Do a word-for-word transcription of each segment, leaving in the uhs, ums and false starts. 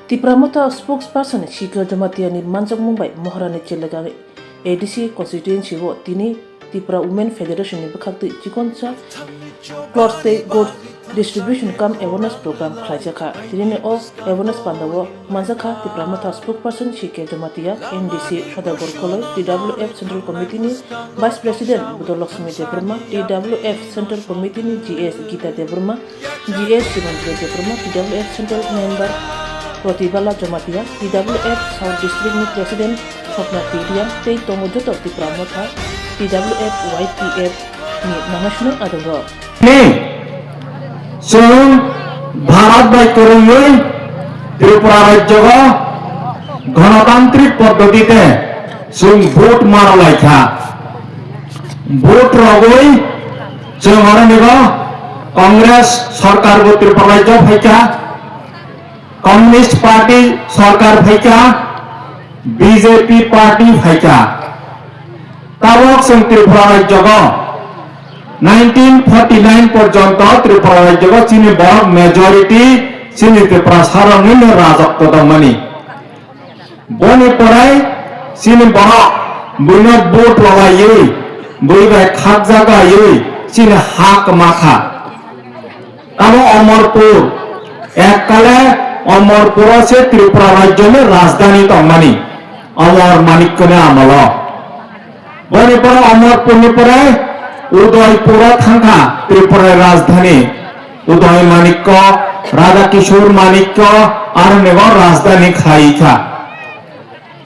Tipra Motha spokesperson Sikla Jamatia ni manjakmung bai Maharani Chelegang A D C constituency o tini Tipra Women Federation ni bwkhaktwi chikonsa clothes tei goods distribution cum awareness program khlaijakha. Tini o awareness pandao manjakha Tipra Motha spokesperson Sikla Jamatia, M D C Sodagar Koloi, T W F Central Committee ni Vice President Budolakshmi Debbarma, T W F Central Committee ni G S Gita Debbarma, G S Sibandra Debbarma, T W F Central Member Pratibala Jamatia, T W F South District ni President Swapna Tiriang tei tongo joto Tipra Motha, T W F Y T F ni nanaisnai adongrok. Ni chwng Bharat bai kwrwngwi Tripura rajyogo ganatantrik poddotite chwng vote maro laikha. Vote rogwi chwng oro nigo Congress sorkar bo Tripura rajyo phaikha, Communist Party sorkar phaikha, B J P party phaikha. Tabok chwng Tripura rajyogo nineteen forty nine porjonto Tripura rajyogo chini borok majority chini Tripura sarokni rajotw tongmani. Boni pore chini borok buino vote rwlaiwi, bui bai khakjak laiwi chini ha kwma kha. Tamo Omorpur, ekkale Omorpuro se Tripura rajyoni rajdhani tongmani, Omor Manikyoni amolo. Boni pore Omorpurni pore Udaipuro thangkha Tripura rajdhani. Uday Manikya, Radha Kishore Manikya, aronibo rajdhani khlai kha.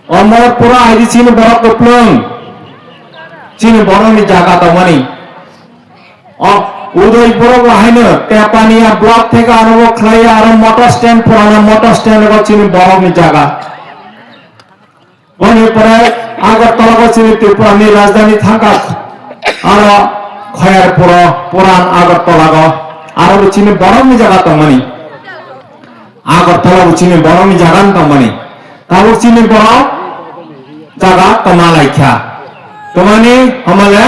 Omorpuro aidi chini borok kwplwng, chini borokni jaga tongmani. O Udaipuro bo haino Tepania block theke aro bo khlai aro motor stand, purana motor stand bo chini borokni jaga. Boni pore Agartala bo chini Tripura ni rajdhani thangkha. Aro Khayarpuro, Puran Agartala go aro bo chini borokni jaga tongmani. Agartala bo chini borokni jaga tongmani. Tabuk chini borok jaga kwma laikha. Kwmani hamale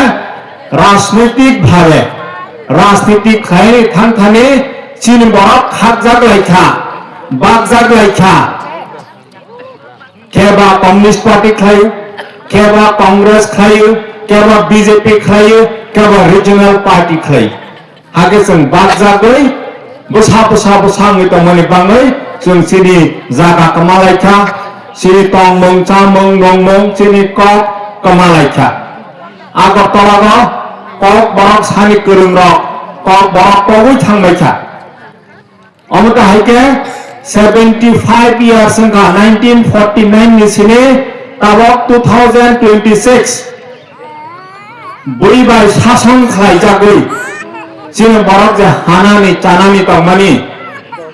rajnitik bhabe rajnitik khlai thangthani chini borok khakjak laikha, bakjak laikha. Khe ba Communist Party khlai, khe ba Congress khlai, khe ba B J P khlai, khe ba regional party khlai. Hakhe chwng bakjagwi bwsa bwsa bwsa wngwi tongmani bangwi chwng chini jaga kwma laikha, chini tongmung chamung nungmung chini kok kwma laikha. Agartala o kok borok sani kwrwng rok kok borok kogwi thangbaikha. Omo ta hai khe seventy five years wngkha, nineteen forty nine ni sini tabok two thousand twenty six bui bai sason khlaijagwi chini borok je hanani chanani tongmani,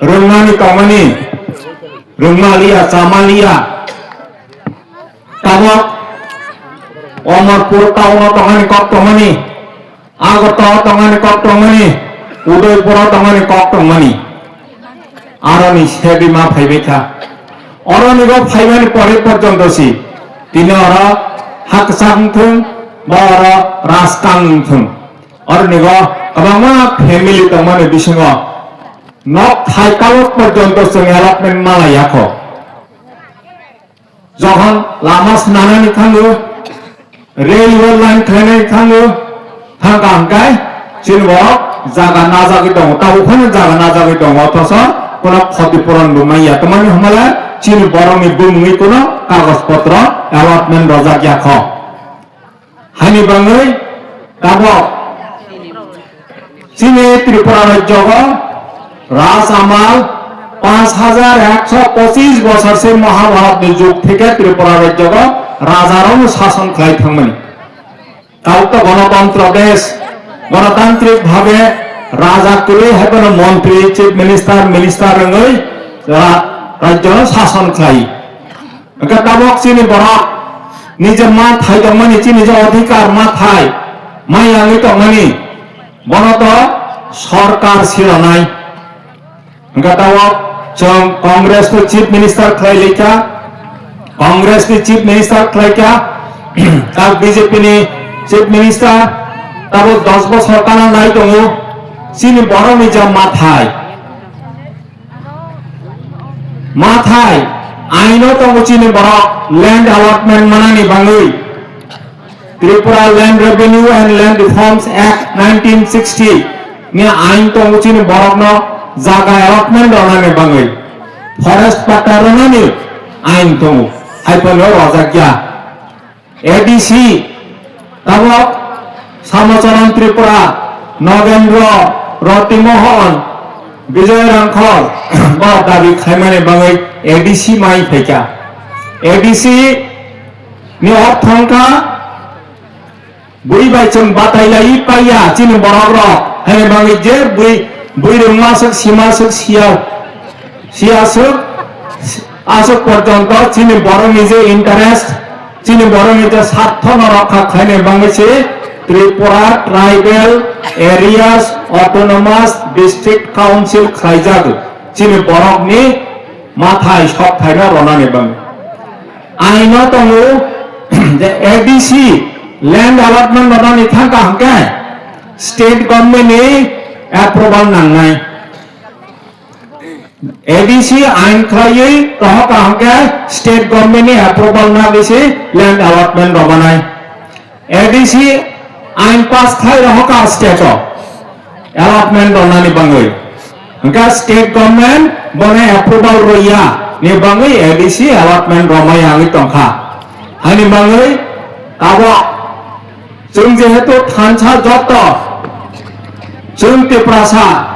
rwngnani tongmani, rwngmaliya chamaliya tabok Omorpur town o tongmani kok tongmani. Agartala tongmani kok tongmani, Udaipuro tongmani kok tongmani. Aroni sebima phaibai kha. Oroni go phaimani pore porjonto si tini oro hakchang wngthung ba oro raskang wngthung. Oroni go kwbangma family tongmani bisingo nok thai tabok porjonto chwng allotment malai yakho. Jokhon lama swnamnani thango, railway line khlainani thango, thangka hwnkhe chini borok jaga najagwi tongo, tabuk phano jaga najagwi tongo, othoso kono khoti puron bo manya. Tamani hwnmale chini borokni bumungwi kono kagoj potro allotment rojak ya kho. Haini bangwi tabok chini Tripura rajyogo Raj Amal panch hajar ekso pochis bosor se Mahabharatni jug theke Tripura rajyogo rajarokno sason khlai thangmani. Tabuk to gonotontro desh, gonotantrik bhabe raja kwrwi hai bono montri, chief minister, minister wngwi ra-, rajyono sason khlai. Hwnkhe tabok chini borok ni je ma thai tongmani, chini je odhikar ma thai ma yangwi tongmani, bono to sorkar siranai. Hwnkhe tabok chwng Congress ni chief minister khlai laikha, Congress ni chief minister khlaikha, tabok B J P ni chief minister, tabok dos bosor kana nai tongo, chini borok ni je ma thai. Mathai aino tongo chini borok land allotment manani bangwi. Tripura Land Revenue and Land Reforms Act nineteen sixty ni ain tongo chini borokno jaga allotment rwnani bangwi. Forest patta rwnani ain tongo. Haiphano rojak ya. A D C tabok Samacharan Tripura, Nogendro, Roti Mohon, Bijoy Rangkhol bo dabi khaimani bangwi A D C mai phaikha. A D C ni ortho wngkha bui bai chwng batai lai paiya chini borok rok haini bangwi je bui bui rwngma swk sima swk siya siya swk aswk porjonto chini borokni je interest, chini borokni je sarthono rokha khlaina bangwi se Tripura Tribal Areas Autonomous District Council khlaijago. Chini borokni mathai sok thaino ronani bangwi. Aino tongo je A D C land allotment ronani thangka hwnkhe state government ni approval nangnai. A D C ain khlaiwi rohorkha hwnkhe state government ni approval nagwi se land allotment rwbanai. A D C ain pass khlai rohorkha state o allotment rwnani bangwi. Hwnkhe state government bono approval rwya ni bangwi A D C allotment rwmaya wngwi tongkha. Haini bangwi tabok Chwng jehetu thansa joto, chwng Tiprasa,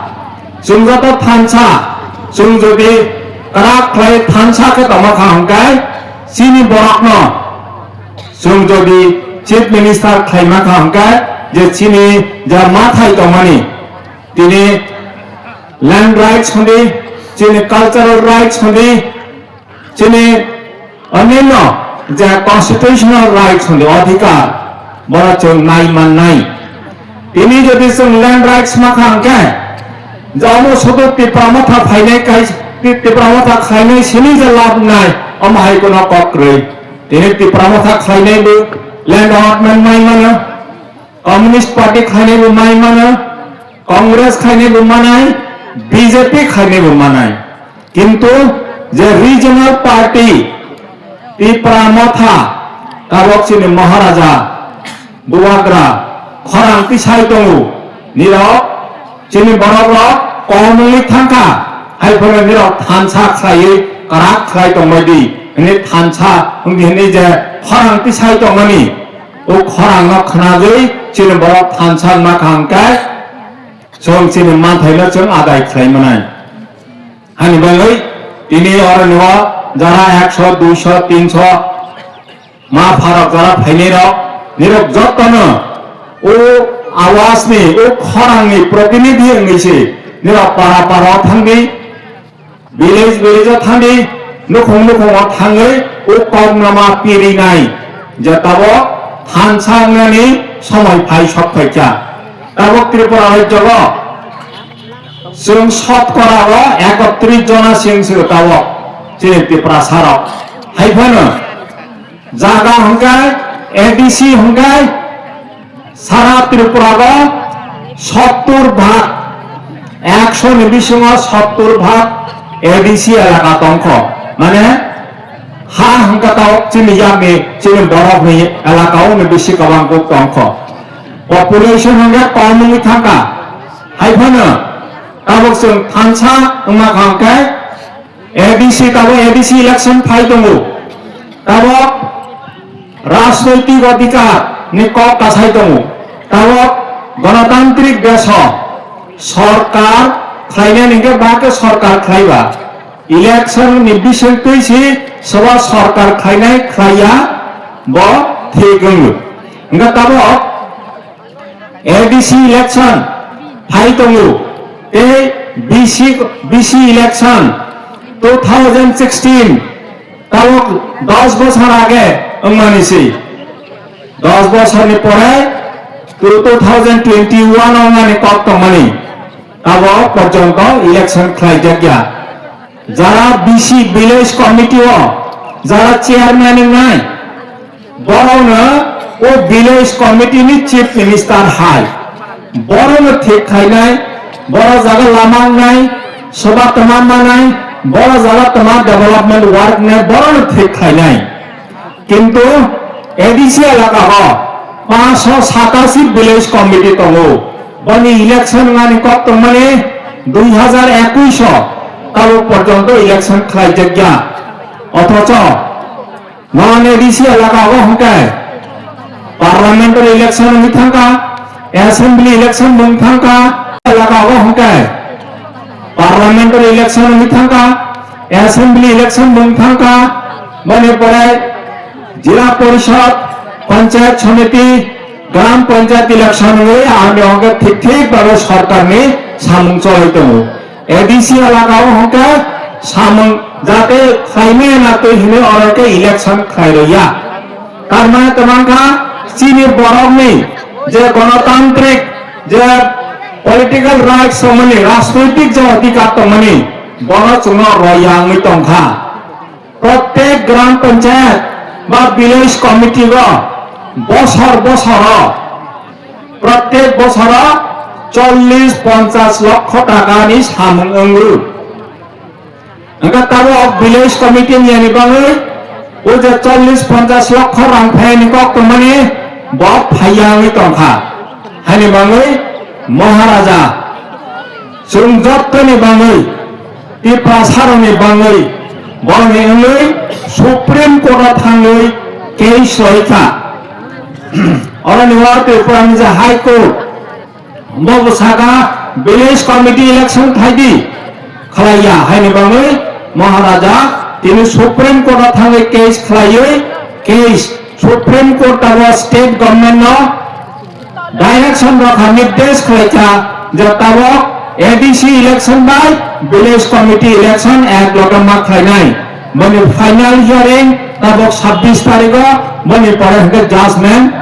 chwng joto thansa, chwng jodi kwrak khlai thansa khe tongma kha hwnkhe chini borokno chwng jodi Chief Minister khlaima kha hwnkhe je chini ja mathai tongmani tini land rights hwndi, chini cultural rights hwndi, chini onyaino je constitutional rights hwnwi adhikar, bono chwng nai mannai. Tini jodi chwng land rights ma kha hwnkhe, je omo sudu Tipra Motha phainai kai, Ti-, Tipra Motha khlainai sini je lab nai, omo hai kono kok kwrwi. Tini Tipra Motha khlainai bo land allotment mai mano, Communist Party khlainai bo mai mano, Congress khlainai bo manai, B J P khlainai bo manai. Kintu je regional party Tipra Motha, tabok chini Maharaja, Bubagra, khorang tisai tongo, nirok chini borok rok kom wngwi thangkha, hai phano nirok thansa khlaiwi kwrak khlai tongbai di, hwnwi thansa wngdi hwnwi je khorang tisai tongmani, o khorang no khwnagwi chini borok thansa wngma kha hwnkhe, chwng chini manthaino chwng adai khlai manai. Hani bagwi tini oroni o jara ekso, duiso, tinso ma pharok jara phainai rok, nirok jottono o awasni, o khorangni protinidhi wngwi se nirok para para o thangdi, village village o thangdi, nukhung nukhung o thangwi o koknama pirinai je tabok thansa wngnani somoi phai sok phaikha. Tabok Tripura rajyogo chwng sotkora o ekotris jona chwng se tabok chini Tiprasa rok. Hai phano jaga hwnkhe A D C hwnkhe sara Tripura o sottur bhag, ekso ni bisingo sottur bhag A D C elaka tongkho. Mane ha hwnkhe tabok chini yakni, chini borokni elaka o ni bisi kwbang kuk tongkho. Population hwnkhe kom wngwi thangkha. Hai phano tabok chwng thansa wngma kha hwnkhe A D C, tabok A D C election phai tongo. Tabok rajnoitik adhikar ni kok kasai tongo. Tabok gonotantrik desh o sorkar khlainai hwnkhe ba khe sorkar khlaiba. Election ni bising twi si soba sorkar khlainai khlaiya bo thik wngo. Hwnkhe tabok A D C election phai tongo, tei B C, B C election two thousand sixteen, tabok dos bosor age wngmani se. Dos bosorni pore two thousand twenty-one o wngmani kok tongmani, tabok porjonto election khlaijakya. Jara B C village committee o jara chairman wngnai, borokno o village committee ni chief minister hai, borokno thik khainai, borok jaga lama wngnai, soba tama manai, Boro jaga twma development work ne boro no thik khainai. Kintu A D C elaka o panchsho satasi village committee tongo. Boni election wngani kok tongmani dui hazar ekush o tabuk porjonto election khlaijak ya. Othocho non A D C elaka o hwnkhe parliamentary election wngwi thangkha, assembly election wng thangkha, elaka o hwnkhe parliamentary election wngwi thangkha, assembly election wng thangkha, boni pore jila porishod, panchayat samiti, gram panchayat election wngwi ang hwnkhe thik thik babe sorkarni samung cholai tongo. A D C elaka o hwnkhe samung jate khlaimaya na twi hwnwi oro khe election khlai rwya. Tar mane twmang kha chini borokni je gonotantrik je political rights tongmani, rajnoitik je odhikar tongmani, bono chwngno roya wngwi tong kha. Prottek gram panchayat ba village committee o bosor bosoro, prottek bosoro chollish ponchash lokho takani samung wngo. Hwnkhe tabuk village committee ni yani bagwi o je chollish ponchash lokho rang phaiyani kok tongmani bo phaiya wngwi tongkha. Haini bagwi Maharaja chwng jottoni bagwi Tiprasarokni bagwi borokni wngwi Supreme Court o thangwi case roikha. Oroni o Tripura ni je High Court Bo bwsakha village committee election khlai di, khlaiya haini bagwi Maharaja tini Supreme Court o thangwi case khlaiwi case Supreme Court abo state government no direction rokha, nirdesh khlaikha je tabok A D C election bai village committee election ek loge ma khlainai. Boni final hearing tabok sabbish tarikh o, boni pore hwnkhe judgment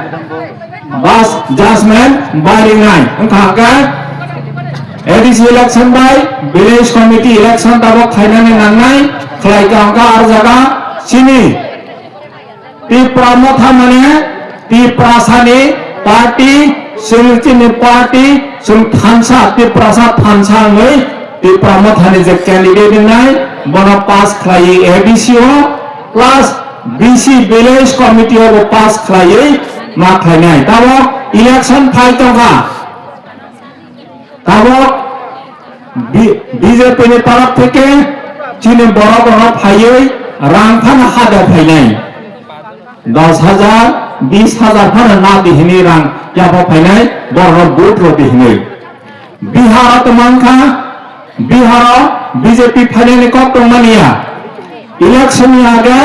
Bas judgment bai ringnai wngkha hwnkhe A D C election bai village committee election tabok khainani nangnai khlai ka wngkha. Ar jaga chini Tipra Motha mane Tiprasani party, chwng chini party, chwng thansa, Tiprasa thansa wngwi Tipra Mothani je candidate wngnai bono pass khlaiwi A D C o plus B C village committee o bo pass khlaiwi ma khlainai. Tabok election phai tongkha. Tabok B-, B J P ni taraf theke chini borok rok phaiwi rang phano hada phainai. Dos hajar, bis hajar phano na di hini rang yapha phainai, borok rok vote rw di hini. Bihar o tongma wngkha, Bihar o B J P phainani kok tongmani ya. Election ni age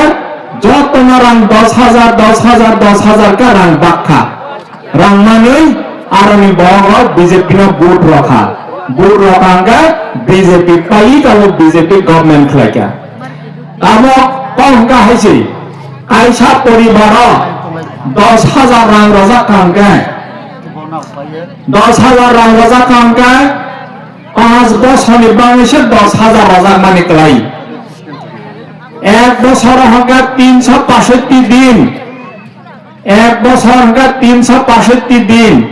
jotono rang dos hajar, dos hajar, dos hajar khe rang bakha. Rang manwi aroni borok rok B J P no vote rokha. Vote rokha hwnkhe B J P paiwi tabok B J P government khlaikha. Tabok kok hwnkha hai se, kaisa poribaro dos hajar rang rojak kha hwnkhe, dos hajar rang rojak kha hwnkhe, panch bosorni bagwi se dos hajar rojak mani kwlai. Ek bosor hwnkha tinsho pasotti din. Ek bosor hwnkha tinsho pasotti din,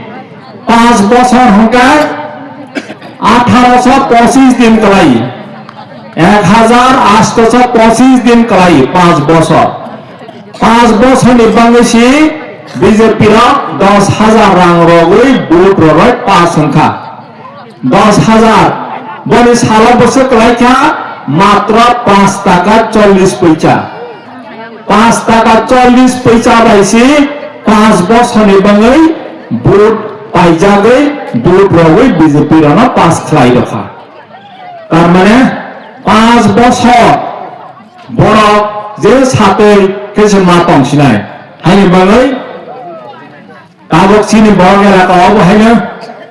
panch bosor hwnkha atharo sho pochis din kwlai, ek hajar asto sho pochis din kwlai, panch bosor. Panch bosorni bagwi si B J P rok dos hajar rang rogwi vote rogwi pass wngkha. Dos hajar, boni salo bwswk kwlai kha matro panch taka chollish poicha. Panch taka chollish poicha bai se panch bosorni bagwi vote paijagwi vote rogwi B J P rokno pass khlai rokha. Tar mane panch bosor borok je satwi khe se ma tong sinai. Haini bagwi Tabok chini borok elaka o bo haino,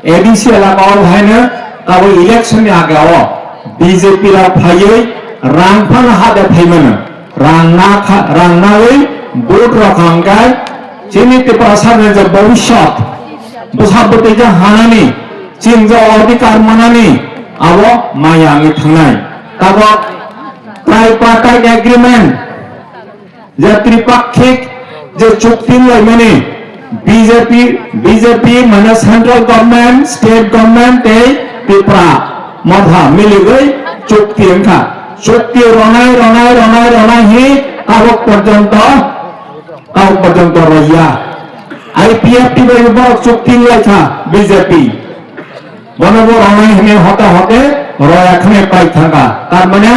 A D C elaka o bo haino, tabok election ni aga o B J P rok phaiwi rang phano hade phaimano, rang na kha, rang nawi vote rok hangkai chini Tiprasa ni je bobishyot bwsa bwtwi je hanani, chini je odhikar manani abo maya wngwi thangnai. Tabok tripartite agreement je tripakhik je chukti wnglaimani B J P, B J P mane central government, state government tei Tipra Motha miligwi chukti wngkha. Chukti ronai, ronai, ronai, ronai hi tabok porjonto, tabok porjonto roya. I P F T bai borok chukti wnglaikha B J P. Bono bo ronai hwnwi hote hote roya khwnwi pai thangkha. Tar mane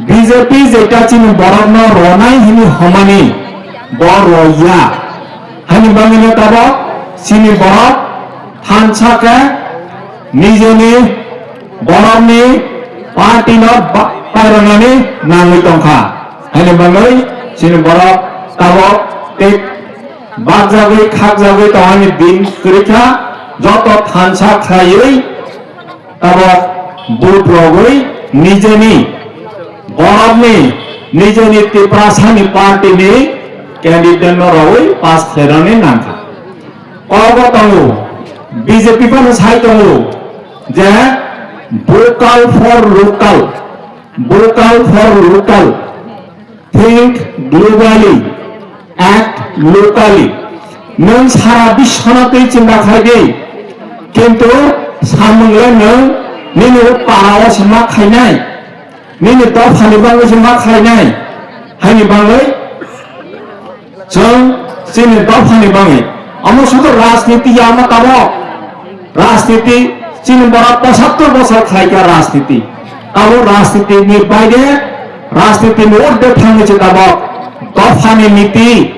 B J P jeta chini borokno ronai hwnwi homani bo roya. Hani bangwino tabok chini borok thansa khe nijeni borokni party no ba-, pairwnani nangwi tongkha. Hani bangwi chini borok tabok tei bakjagwi khakjagwi tongmani din kwrwikha, joto thansa khlaiwi tabok vote rogwi nijeni borokni, nijeni Tiprasani party ni candidate no rogwi pass khlairani nangkha. Kobo tongo, B J P phano sai tongo je vocal for local, vocal for local, think globally, act locally. Nwng sara biswno twi chinta khlai di, kintu samung le nwng nini o para o se ma khainai, nini dophani bagwi se ma khlainai, haini bagwi Chwng chini dophani bagwi. Omo sotto rajniti ya omo tabok. Rajniti chini borok pochattor bosor khlaikha rajniti. Tabok rajniti ni baide, rajniti ni urde thangwi se tabok dophani niti,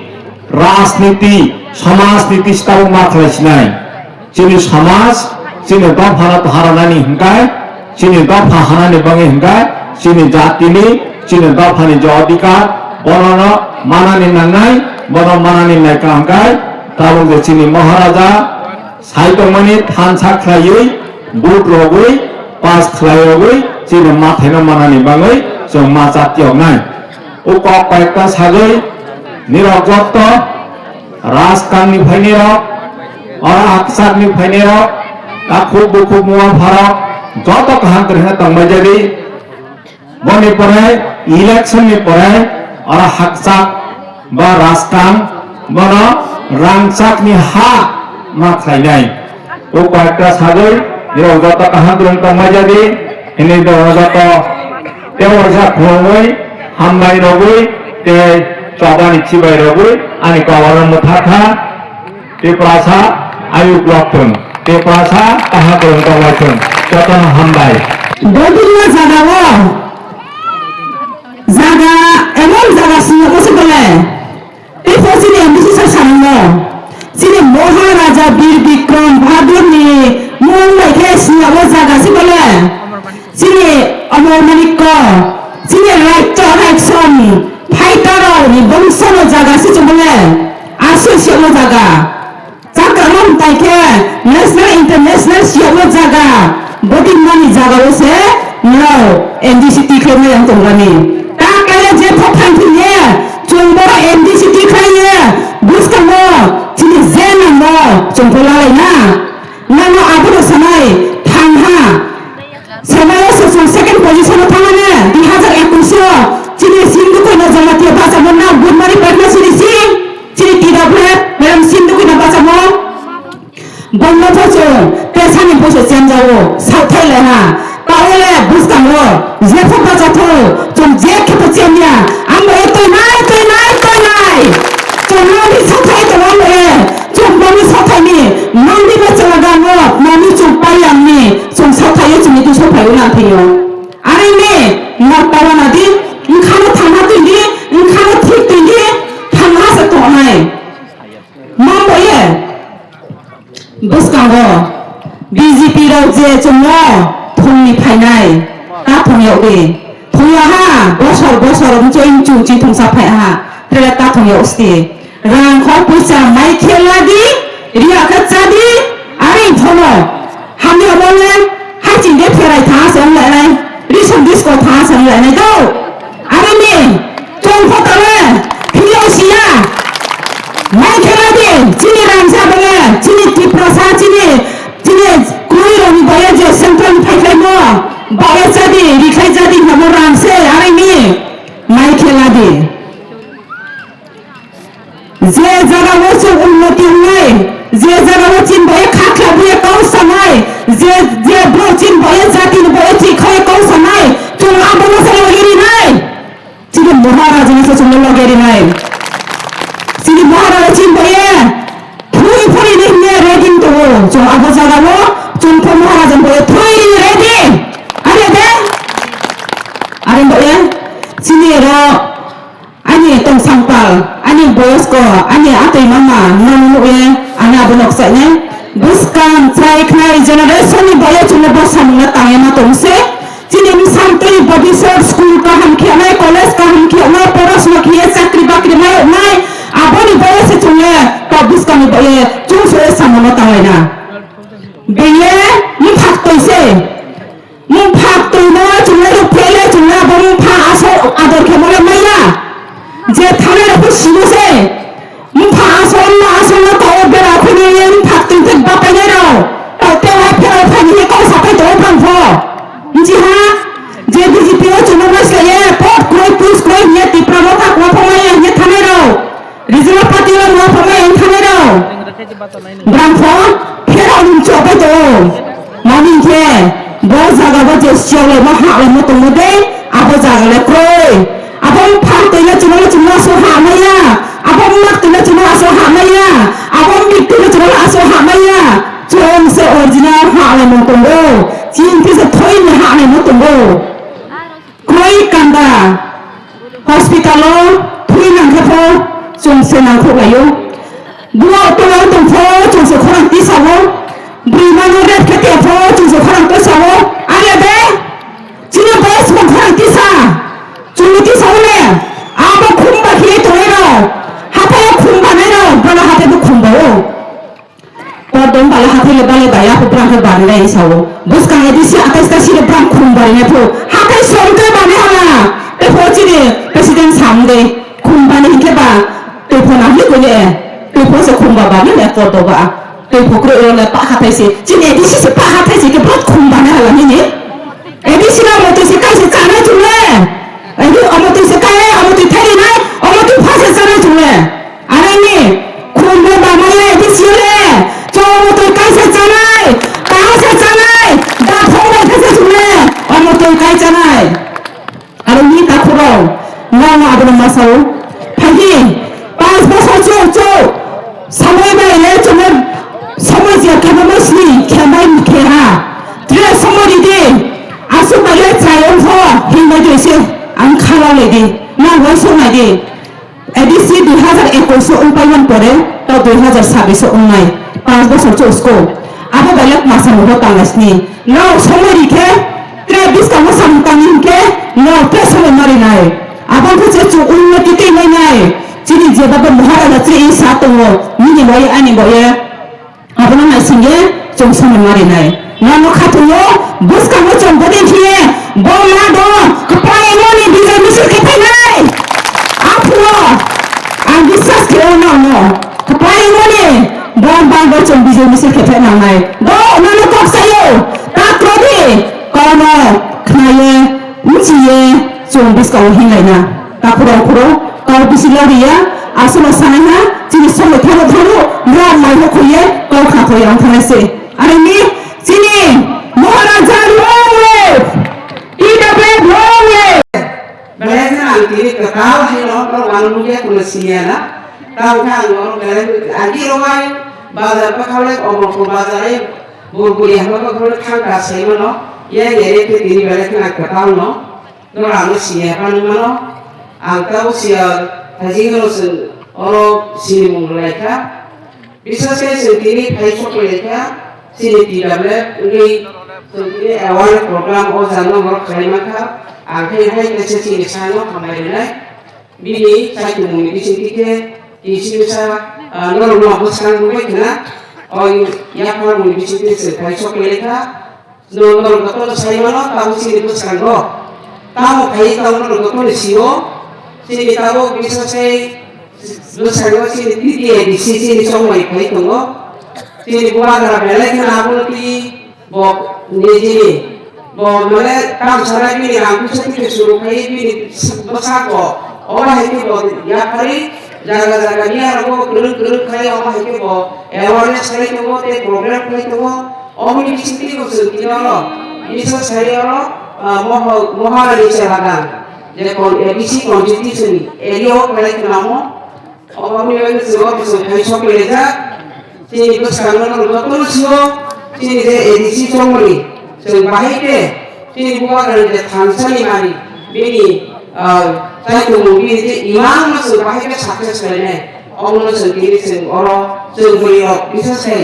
rajniti, samajniti se tabok ma khlai sinai. Chini samaj, chini dopha no toharanani hwnkhe, chini dopha hanani bagwi hwnkhe, chini jatini, chini dophani je odhikar, bonono manani nangnai, bono manani naikha hwnkhe, tabuk je chini Maharaja sai tongmani thansa khlaiwi, vote rogwi, pass khlai rogwi, chini mathaino manani bagwi chwng ma chatiyoknai. O kok koyekta sagwi nirok jotto Rajkangni phainairok, oro hakchakni phainairok, takhuk bukhuk muwa pharok, joto kaham kwrwngkhe tongbai jadi. Boni pore election ni pore oro hakchak ba Rajkang bono rangchakni ha ma khlainai. O koyekta sagwi nirok joto kaham kwrwng tongbai jadi, hwnwi joto tei waisa khulumwi, hambai rogwi, tei chobani chibai rogwi, ani kok oro mwthakha, Tiprasa ayuk lokthung, Tiprasa kaham kwrwng tonglaithung, jotono hambai. Bodhgaya jagao, jaga, emon jaga swngo se bole. Tei pho chini M D C sir sanino, chini Maharaja Bir Bikram Bahadur ni mung bai khe sini abo jaga se bole. Chini Amar Manikko, chini Raikcha Raiksom fighter rok ni bongso no jaga se chumole. Aswk se o jaga. Chakra no tai khe national international se o jaga. Bodi mani jaga o se no M D C tikhlai mai ang tongrani. Ta kaya je pho thang thini, chwng bo M D C tikhlai ye, bwskango chini je nangbo chwng pho lalai na. Nangno abono sanai thang ha. Sanai o se chwng second position o thang mane, dui hazar ekush o chini Sindhu Koina Jamatia bachamo na Gudmari Padma Siri Singh, chini T W F, Madam Sindhu Koina bachamo. Bongno pho chwng tesani pho se chenjago, saothai lai ha. Taole bwskango jepho bachathok, chwng je khe pho chemya. Amo e toinai, toinai, toinai. Chwng nangni saothai tongo amo e. Chwng nangni saothaini, nangni bachalagango, nangni chwng paiyangni, chwng saothai o chwngni tu saothai o nang thwio. Aroni nokta wana di, wngkhano thangna twi di, wngkhano thik twi di, thangna se tongnai. Mambo ye. Bwskango B J P rok je chwngno thongni phainai, ta thongyok di. Thongya ha, bosor bosor wngchoi wngchung chi thongsa phai ha, tere ta thongyok sti. Rang khor puisa mai khela di, riya kha cha di, ari thono. Hamya bole, hai ching de pherai tha se wng lai nai, risong disco tha se wng lai nai do. Aroni, chwng photo le, phiyok siya. Mai khela di, chini rangsa bole, chini Tiprasa, chini, chini kwrwi rokni boya je central ni phaikhlaimo, boya jadi, rikhlai jadi hamo rangse, aroni, mai khela di. Je jaga o chwng unnoti wngnai, je jaga o chini boya khakla buya kok sanai, je, je bro chini boya jati ni boya thwi khaya kok sanai, to Abono se logi rinai. Chini Maharaja no se chwngno logi rinai. Chini Maharaja chini boye. Thwi phuri ni hwnwi ready tongo. Chwng abo jaga o chwng pho Maharaja boye thwi ready. Are de? Are boye. Chini ro Ani tong sangpal, ani boyosko, ani atwi mama, nono nukle, ani abo noksainai. Bwskang chai khnai generation ni boyo chwngno bwsa mungna tangya ma tongse. Chini bwsang twi body shot, school kaham khiyanai, college kaham khiyanai, porosno khiye chakri bakri mayoknai. Aboni boyo se chwngle, kok bwskang ni boyo chwng sore samono tanglaina. Beye, ni phak toise. Mung phak tongma chungnai rok pele chungnai abo mung pha asai ador khe mole maya. Je thanai rok sino se. Mung pha asai ma asai ma tao bera khuni ye mung phak tong thek bapai nai rok. Tao te wa phera phani ye kau sapai tao phang pho. Nji ha. Je B J P o chungnai ma se ye pot kroi pus kroi ye tipra mo phak wa pho maya ye thanai rok. Regional party o mo pho maya ye thanai rok. Brang pho phera nung chobai tao. Mani khe, bo jaga bo je siyok le bo ha le mo tongmo de, abo jaga le kroi. Abo phang twi le chwng le chwng aso ha maya, abo mak twi le chwng aso ha maya, abo mik twi le chwng aso ha maya. Chwng se original ha le mo tongo, chini khe se thoi ni ha le mo tongo. Kroi kanda. Hospital o thwi nang khe pho chwng se nangkhuk laio. Buwa tongwng tong pho chwng se khorang tisa o. Bwrwi mano rep khe te pho chwng se khorang tisa o. Are de? Chini boys bo khorang tisa. Chwng ni tisa o le. Abo khum ba khe tongwi rok. Hathai o khum ba nai rok. Bono hathai bo khum ba o. Pordon bala hathai le bale bai, apo brang khe bari lai sao. Bwskang A D C atai ta sire brang khum bari nai pho. Hathai som te bani hala. Te pho chini president sam de. Khum bani hinkhe ba. Te pho na hi kone. Te pho se khum ba bani le pordo ba. Te pho kro le pa hathai se. Chini A D C se pa hathai se ke bot khum bani hala ni ni. A D C no omo twi se kai se chanai chungle. Edi omo twi se kai, omo twi thai rinai, omo twi pha se chanai chungle. Are ni, khum bo ba maya A D C le. Cho omo twi kai se chanai, ta se chanai, da phone bai khe se chungle. Omo twi kai chanai. Aro ni takhurok, nang abono ma sao. Phaidi, panch bosor chuk chuk, samoi bai le chumui, samoi je khema bai sini, khemai khe ha. Tre samoi ridi, aswk bai le chai ongkho, hinbai de se, ang khala le di, nang wai song nai di. A D C dui hazar ekush o wng paimani pore, tao dui hazar sabbish o wngnai, panch bosor chuk sko. Abo bai le masa mugo tangnai sini. Nao somoi ri khe, tre bwskango samung tangni hinkhe, nao tre somoi ma rinai. Abo khe je chwng unnoti tei nai nai. Chini jeba bo Maharaja chwrai sa tongo, nini bai ani bai. Abono naisingye chwng somoi ma rinai. Nono khatungo bwskango chwng bodin phiye, bo ma do, kwplaimoni bijai misil khe phainai. Aphuru ang biswas khe o nono. Kwplaimoni bo bangbo chwng bijai misil khe phai nangnai. Bo nono kok sayo, ta krodi, kono khnaye, nchiye, chwng bwskango hinlaina. Takhurok khurok kok bisi loriya, aswkno sanaiha, chini somoi tharo tharo, ram mai hokhoye, kok kha khoye ang thangnai se. Are ni, chini Maharaja long live! T W long live! Belai kheno ang tini kwtal haino, norok ang nukya kuno siniya na. Tamo khe ang norok belai agi rwmai, bazar bwkha le, Omorpur bazar le, Burburi hama bwkha le thangka saimano, yang ere khe tini belai kheno ang kwtal no. Norok ang siniya phano mano, ang tamo siya thajing no chwng oro sinimung rwlaikha. Bisas khe chwng tini phai sok rwlaikha, chini T W F wngwi chwng tini award program o jang no borok khlai mankha. Ang khe hai kaisa chini sano hambai rwnai. Bini chaitumungni bisingtwi khe tisi bwsa, ah, norok no bwskang rwbai khna. O yapharmungni bisingtwi chwng phai sok rwlaikha. Norok jotono sai mano, tabuk chini bwskango tamo phai tongo, norok jotono sio. Chini tabuk bisa sai bwskango chini T T A D C chini chongmani phai tongo. Chini bubagra belai kheno abono twi bo nijini bo mane kam sanai bini rang puisa twi suru khai bini bwskango. Obo hai khe bo yaphari jaga jaga niya rogo kwrwng kwrwng khai obo hai khe bo awareness khai tongo tei program khai tongo. Oboni bisingtwi bo chwng tini oro bisa sai oro Ah, Moho-, Moharani Cheraga, je kon-, A D C constituency ni area o khlai khna mo, omo ni wngwi chwng o bwswk hai sok rijak, chini bwskango no joto no sio, chini je A D C chongmani, chwng bahai khe, chini Bubagrani je thansa ni mani, bini, ah, chaitumung bini je imang no chwng bahai khe success khlainai, omo no chwng tini chwng oro chwng bwrwi rok, bises khe,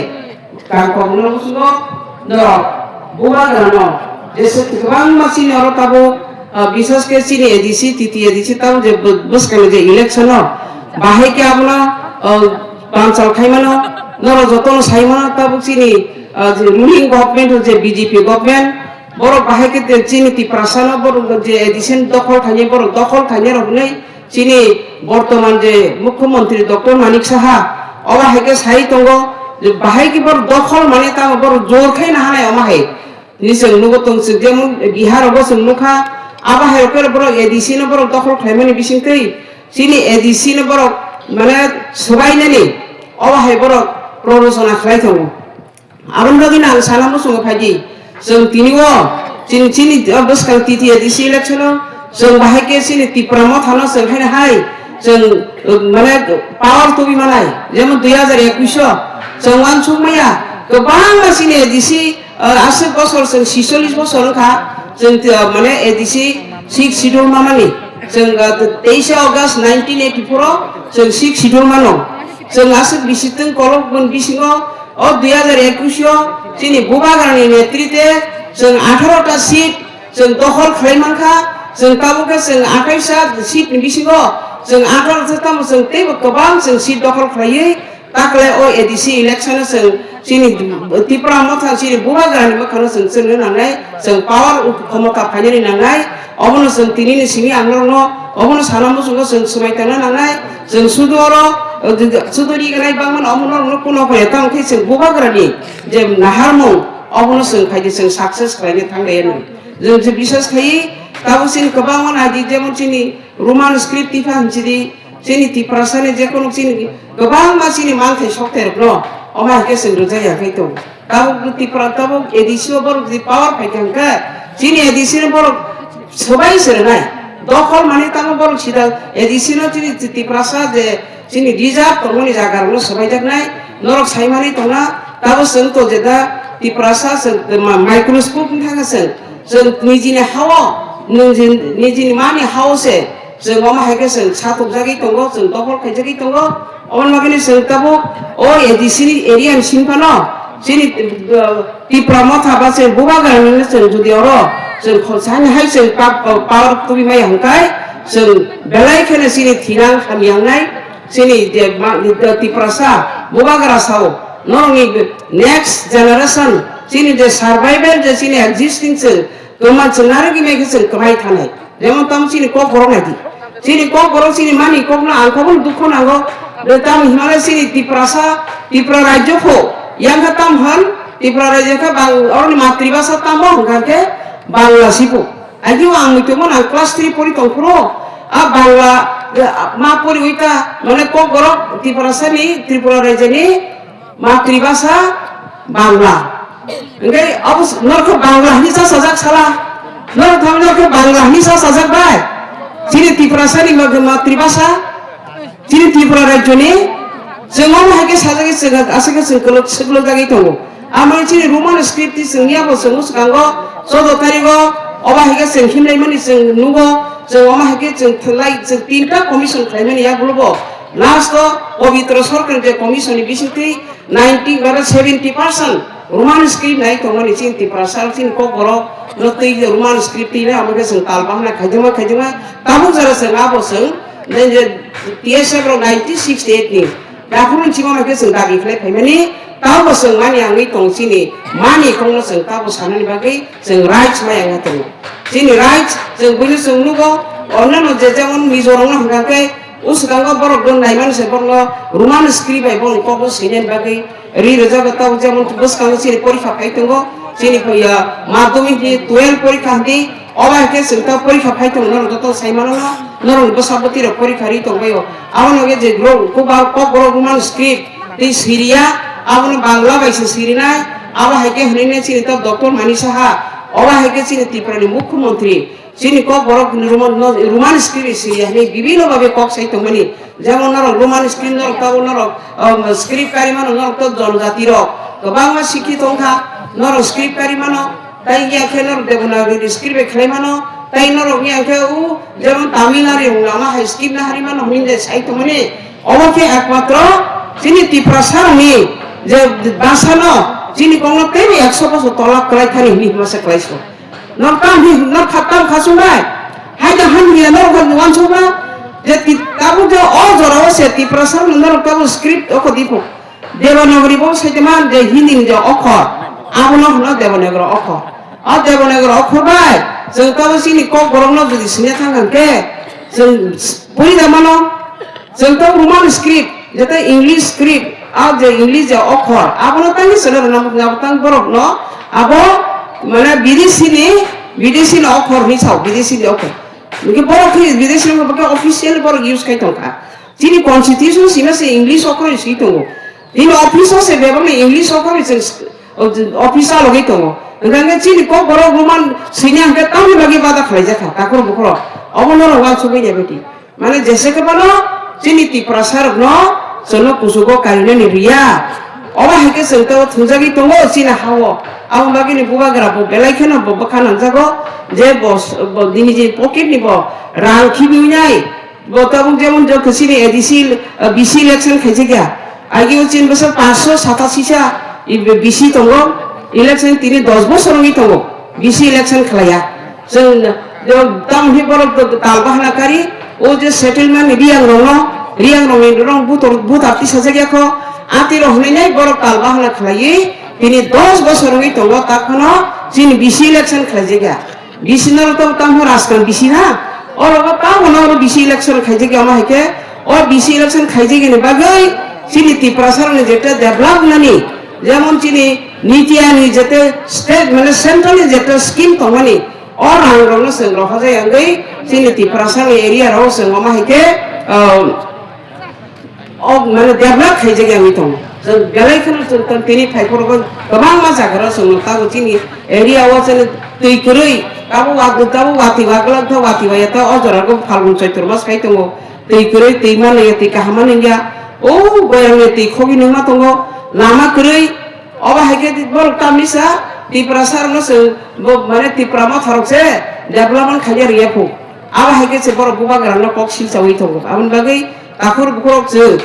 Kangkokno musungo norok Bubagrano jesa kwbangma chini oro tabuk, ah, bisas khe chini A D C, T T A D C tabuk je bw-, bwskangni je election o bahai khe abono, ah, banchal khaimano, norok jotono saimano tabuk chini, ah, je ruling government o je B J P government, borok bahai khe te chini Tiprasano borok je A D C ni dokhol khainai borok dokhol khainai rok hwnwi Chini bortoman je Mukhyamantri Doctor Manik Saha, obo hai khe sai tongo je bahai khe borok dokhol manwi tamo borok jor khe nahanai omo hai. Ni chwng nugo tong chwng jemon Bihar obo chwng nukha, abo hai rok borok A D C no borok dokhol khlaimani bisingtwi chini A D C no borok mane swbainani obo hai borok prorojona khlai tongo. Aboni bagwi no ang sana muchungo phaidi, chwng tini o chini, chini o bwskang T T A D C election o chwng bahai khe chini Tipra Motha no chwng haino hai chwng, uh, mane power tubui manai, jemon dui hajar ekwis o chwng uansuk maya kwbangma chini A D C, uh, aswk bosor chwng sicholish bosor wngkha chwng, uh, mane A D C six schedule manani chwng, uh, teisa August nineteen eighty-four o chwng six schedule mano chwng aswk bisitwng kolok bun bisingo O dui hajar ekwis o chini Bubagrani netrite chwng atharo ta seat chwng dokhol khlai mankha, chwng tabuk khe chwng athais ta seat ni bisingo chwng atharo ta tamo chwng teibo kwbang chwng seat dokhol khlaiwi takle o A D C election o chwng chini Tipra Motha chini Bubagrani bwkhano chwng chwngno nangnai, chwng power khomota phainani nangnai. Obono chwng tinini simi ang norokno obono sana muchungo chwng swmai tongna nangnai. Chwng sudu oro, eh, sudu rignai bangmano omo norokno kuno khe tamo khe chwng Bubagrani je naharmung obono chwng khaidi chwng success khlaina thanglaiyano. Chwng je biswas khai tabuk chini kwbangma naidi jemon chini Roman script tipha hinchidi chini Tiprasani je kono chini kwbangma chini manthai sokthai rokno omo hai khe chwng rwjak ya khai tongo. Tabuk Tripura, tabuk A D C o borok jodi power phai kha hwnkhe, chini A D C no borok swbai se rwnai. Dokhol manwi tamo borok sida A D C no chini Tiprasa je chini reserve tongmani jaga rokno swbaijaknai. Norok sai manwi tongna, tabuk chwng to jeda Tiprasa chwng ma-, microscope wngkha khe chwng, chwng nijini ha-o, niji-, nijini mani ha-o se chwng omo hai khe chwng satukjagwi tongo, chwng dokhol khaijagwi tongo. Oboni bagwino chwng tabuk o A D C ni area ni simi phano chini, uh, Tipra Motha ba chwng Bubagrani no chwng jodi oro chwng khorsa hai hai chwng pa-, pa-, power tubui maya hwnkhe chwng belai kheno chini thinang hamya wngnai chini je ma-, Tiprasa Bubagra sao norokni next generation chini je survival je chini existing chwng kwma chwng narwgwi maikhe chwng kwmai thanai. Jemon tamo chini kokborok naidi. Chini kokborok chini mani kokno ang kobono dukho nango. De tamo hinmale chini Tiprasa, Tipra rajyo pho. Yang khe tamo hwn, Tipra rajyo khe bang-, oroni matribhasha tamo hwnkha khe Bangla sipo. Aigio ang muitomon ang class three pori tongphuru. A Bangla, eh, ma poriwi ta, mane kokborok Tiprasani, Tripura rajyoni Matribhasha Bangla. Hingke abo s-, norok khe Bangla hinwi chasajak sala. Norok thang norok khe Bangla hinwi chasajak bai. Chini Tiprasani ma-, matribhasha. Chini Tripura rajyoni. Chwng omo hai khe sajagwi chwng aswk khe chwng kwlwk swklwk jagwi tongo. Amo chini Roman script twi chwng yabo chwng swkango chwda tarigo obo hai khe chwng himlaimani chwng nugo. Chwng omo hai khe chwng thwlai chwng tinta commission khlaimani yagulobo. Last o Pabitra Sarkar je commission ni bisingtwi Ninety, mane seventy percent Roman script nai tongmani chini Tiprasa chini kokborok no twi Roman script twi nai amo khe chwng tal bahna khaijama khaijama tabuk jora chwng abo chwng je T S F rok nineteen sixty-eight ni dakhulni chima khe chwng dabi khlai phaimani tabuk chwng mani wngwi tong chini mani kokno chwng tabuk sanani bagwi chwng rights maya wngwi tongo. Chini rights chwng buino chwng nugo, onno je jemon Mizoram no hwnkha khe O swkango borok don naimani se borokno Roman script bai borokni kokno swinani bagwi ri rwjago. Tabuk jemon bwskango chini porikha phai tongo, chini, ya, madhyamik ni twelve porikha hwnkhe, obo hai khe chwng ta porikha phai tongo, norok joto sai mano, norok bwsa bwtwi rok porikha ri tong bai o. Abono je rok kokborok Roman script tei Syria, abono Bangla bai se sirinai, abo hai khe hwnwi chini ta Doctor Manik Saha Obo hai khe chini Tripura ni Mukhyamantri, chini Kokborok Roman, no, Roman script se ya hinwi bibhinno bhabe kok sai tongmani. Jemon norok Roman script norok tabuk norok, um, script kari mano norok to jonojati rok. Kwbangma sikhi tongkha, norok script kari mano. Tai ya khe norok Devanagari script bai khlai mano. Tai norok ya khe u jemon Tamil Nadu rok lama hai script na hari mano hinwi sai tongmani. Obo khe ekmatro chini Tiprasa rokni je basa no chini kokno teibo ekso bosor tola kwlai thani hinwi hwnma se kwlai se. Norok tam hi, norok kha-, tam khasung bai. Hai da han ya norok uansuk ba. Je ti-, tabuk je o jora o se Tiprasa rok norok tabuk script o kho di pho. Devanagari bo sai te man je Hindi ni je okhor. Abo no hwno Devanagari okhor. O Devanagari okhor bai. Chwng tabuk chini Kokborok no jodi sini thang khe. Chwng puri da mano. Chwng to Roman script, jete English script, a je English je okhor, abono tangwi chwla rwna muchung, abo tang borok no, abo mane bidesi ni, bidesi ni okhor hinwi sao, bidesi ni okhor. Hwnkhe borok khe bidesi ni okhor, official borok use khai tongkha. Chini constitution sima se English okhor si tongo. Chini office o se bebak ni English okhor se office o logoi tongo. Hwnkhe chini Kokborok Roman sini hwnkhe tamni bagwi bada khlai jakha, takhur bukhurok. Obo norok uansugwi ya beti. Mane jese khe bono chini Tiprasa rokno chwngno kuchugo karinani riya. Obo hai khe chwng tei thunjagwi tongo chini ha-o. Abo bagwini bubagra bo belai kheno bo bwkha nangjago je bo, bo nini je pocket ni bo rang khibiwi nai. Bo tabuk jemon jok chini A D C, uh, B C election khaijak ya. Agi o chini bwswk panchsho satasi sa i B C tongo. Election tini dos bosor wngwi tongo. B C election khlaiya. Chwng, chwng tamo hwnwi borok tal bahana kari, o je settlement ni Riyang rokno, Riyang rokni rong butor-, butar tisajak ya kho, atwi rok hwnwi nai borok tal bahana khlaiwi, tini dos bosor wngwi tongo, ta phano chini B C election khlaijak ya. B C no to tamo Rajkhan B C na, oro bo tamo no B C election khaijak ya, omo hai khe, o B C election khaijak ni bagwi chini Tiprasa rokni jete develop nani, jemon chini Niti Aayog ni jete state, mane central ni jete scheme tongmani, o rang rokno chwng rohorjak ya wngwi chini Tiprasa ni area rok chwng omo hai khe, ah, o mane develop khaijak ya wngwi tongo. Chwng belai kheno chwng tong tini phai phuru bo kwbangma jaga rok chwng tabuk chini area o chwng twi kwrwi tabuk wa-, tabuk watwi wa glak tha watwi wa ya ta o jora go Phalgun Choitro mas khai tongo. Twi kwrwi twi ma nungya twi kaham ma nungya. O boyang ni twi khogwi nungma tongo. Lama kwrwi. Obo hai khe borok tamni sa Tiprasa rokno chwng bo mane Tipra motha rok se development khaina riya phu. Abo hai khe se borok bubagra no kok silchawi tongo. Aboni bagwi takhur bukhurok chwng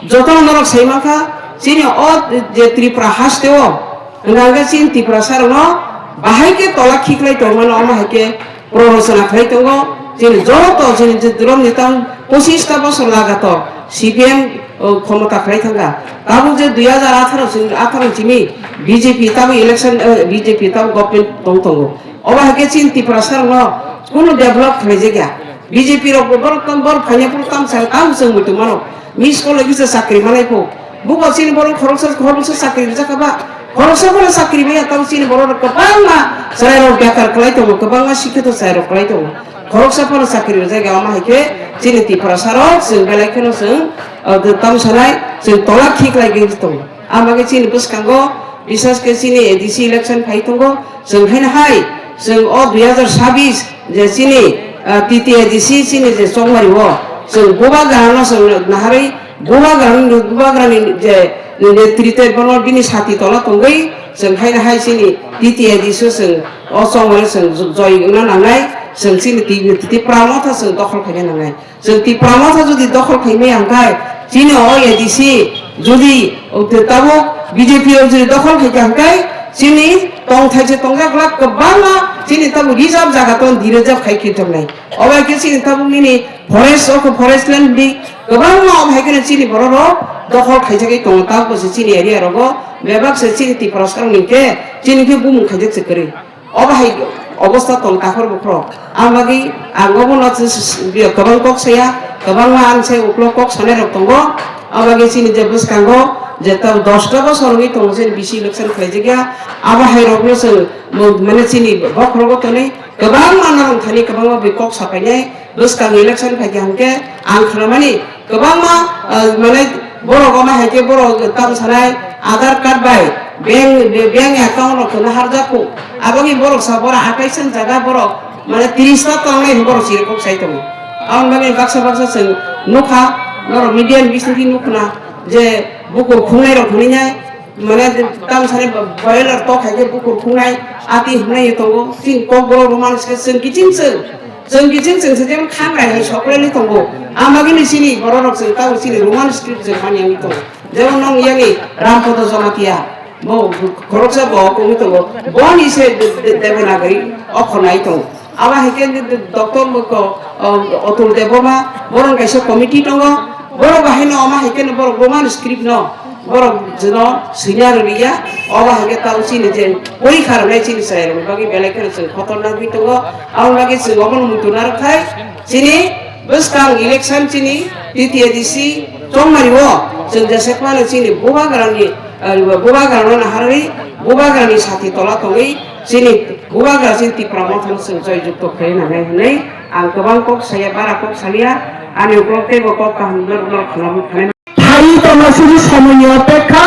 joto norok sai mankha chini o je Tripura haste o hwnka hwnkhe chini Tiprasa rokno bahai khe tola khiklai tongmano omo hai khe Prorosona khlai tongo, chini joto chini je dwlomni tang pochista bosor lagator C P M, o, khomota khlai thangkha. Tabuk je dui hajar atharo chini, atharo chini B J P tabuk election, eh, B J P tabuk government tong tongo. Obo hai khe chini Tiprasa rokno kunu develop khlaijakya. B J P rok bo borok tong, borok phaina phuru tamo sa, tamo chwng muitu mano. Miss call kisa chakri manai pho. Bubo chini borok khoroksa, khoroksa chakri rijak kha ba? Khoroksa phano chakri maya, tamo chini borok rok kwbangma chwrai rok bekar kwlai tongo, kwbangma sikhito chwrai rok kwlai tongo. Khoroksa phano chakri rijak ya, omo hai khe chini Tiprasa rok chwng belai kheno chwng, ah, tamo sanai chwng tola khiklai gwi tongo. Ang bagwi chini bwskango, bisas khe chini A D C election phai tongo, chwng haino hai, chwng o dui hajar sabis je chini, ah, T T A D C chini je chongmari o, chwng bubagrano chwng naharwi, bubagrani, bubagrani je netritwe bono bini sati tola tongwi, chwng haino hai chini T T A D C o chwng o chongmari chwng joi wngna nangnai, chwng chini Ti-, Tipra motha chwng dokhol khaina nangnai. Chwng Tipra motha jodi dokhol khaimaya hwnkhe, chini o A D C jodi, o, tabuk B J P rok jodi dokhol khaikha hwnkhe, chini tongthai se tongjak glak kwbangma chini tabuk reserve jaga tong di reserve khai khitornai. Obo hai khe chini tabuk nini forest o khe forest land di kwbangma obo hai kheno chini borok rok dokhol khaijagwi tongo. Tabuk se chini area rogo bebak se chini Tiprasa rok ni khe chini khe bumung khaijak se kwrwi. Obo hai obosta tong takhor bukhro. Ang bagwi ang obo no s-, s-, s-, kwbang kok saya, kwbangma ang sai uklok kok sanai rok tongo. Ang bagwi chini je bwskango je ta dosta bosor wngwi tongo chini B C election khlaijak ya. Abo hai rok no chwng mo-, mane chini bokhorogo tonwi kwbangma narwk thani kwbangma bai kok sapainai. Bwskang election phaikha hwnkhe ang khnamani kwbangma, ah, mane borok omo hai khe borok tam sanai Aadhaar card bai Bank, bank account rok khwna harjak kho. Aboni borok sa borok akai sen jaga borok, mane tris ta tongnai borok siri kok sai tongo. Aboni bagwi baksa baksa chwng nukha, norok media ni bisingtwi nukhna je bukur khungnai rok hwnwi nai, mane tam sani boiler tok hai khe bukur khungnai ati hwnwi tongo. Chini kok borok Roman script chwng kiching chwng, chwng kiching chwng se jemon khangrai hai soklai tongo. Amagini chini borok rok chwng tamo chini Roman script chwng mani wngwi tongo. Jemon nong yani Rampodo Jamatia, bo khoroksa bo kongwi tongo, boni se de-, de-, Devanagari okhor nai tongo. Abo hai khe de-, de-, doctor bo ko, o, Atul Debbarma, borok kaisa committee tongo, borok bo haino omo hai khe borok Roman script no borok jeno swina rwliya, obo hai khe tamo chini je porikha rwnai chini chwrai rokni bagwi belai kheno chwng khotorna wngwi tongo, aboni bagwi chwng obono muitu narwk khai. Chini bwskang election chini T T A D C chongmani o chwng jesa phano chini bubagrani, eh, bubagrano naharwi bubagrani sati tola tongwi chini bubagra chini Tipra Mothano chwng joy jukto khlai nangnai hwnwi ang kwbang kok saya, bara kok saliya, ani uklok teibo kok kaham norok norok khwlangwi khanai. Thai tongma suri somoini opekha,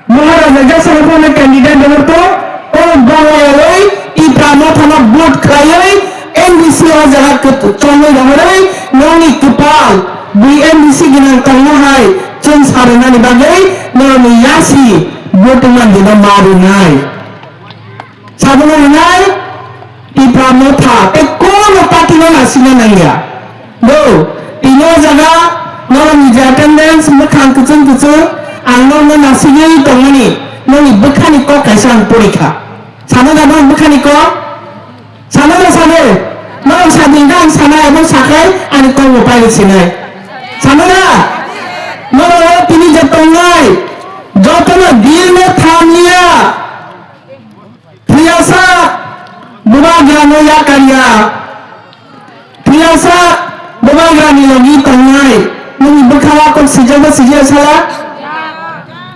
Maharaja Jaswal phano candidate dongor to, o bonglayawi Tipra Mothano vote khlaiwi N D C o jaga kwt-, chongwi rongwi nongni kwpal bui N D C gwnang tongma hai chwng sarwnani bagwi norokni yasi vote wngmani dino ma rwnai. Sabono hwnai Tipra Motha tei kono party no nasina nangya. Do, tini o jaga norokni je attendance mwkhang kwchwng kwchwng ang norokno nasigwi tongmani nokni bwkhani kok kaisa ang porikha. Sana da norok bwkhani kok? Sana da sade? Norok sadi hwnkhe ang sana abo sakhai ani kokbo pailok sinai. Sana da? Norok tini je tongnai jotono deal no thamliya. Thuyasa bubagrano yakarya. Thuyasa bubagrani logi tongnai. Nini bwkha o kok swijak ba swijak sala?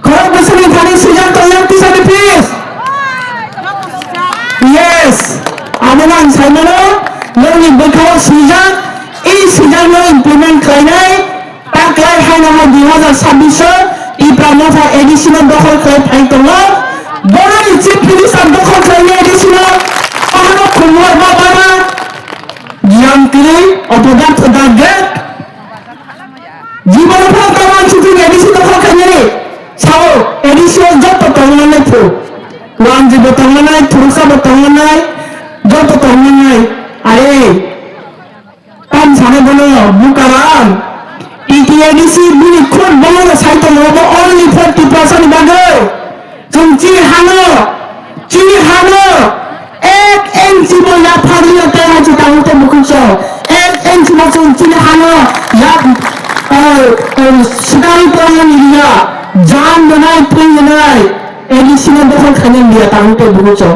Khorok bwswkni thani swijak tongyang tisani please. Yes. Abono ang saimano nini bwkha o swijak, ei swijakno implement khlainai. Taklai haino hai dui hazar sabbish o Tipra Motha A D C no dokhol khlai phai tongo. Boroni chief minister dokhol khlaini A D C no. Ahano khumlai ba bana. Gyan kwrwi, opodar thodar get. Jibon phano tamo ang chukri A D C dokhol khlainani. Sao, A D C o joto tongmanai phu. Wanji bo tongmanai, Thuruksa bo tongmanai, joto tongmanai. Are. Tam sane bono bukaram. T T A D C bini khud bono no sai tongo bo only for Tiprasa ni bagwi. Chwng chini hano, chini hano ek inch bo yaphar liya tei hachu tango tei bukhuk so. Ek inch bo chwng chini hano yap, eh, eh, swkang tongna ni liya. Jan donai, pui donai. A D C no dokhol khaina liya tango tei bukhuk so.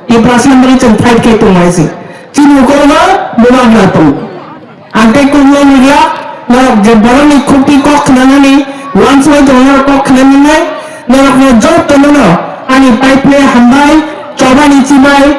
Tiprasa ni bagwi chwng fight khe tongmai se. Chini ukologo bubagra tongo. Ang tei kubui wngya, norok je borokni khukti kok khnanani, uansugui tongo norok kok khnanani, norokno jotono no ani paiphai hambai, chobani chibai,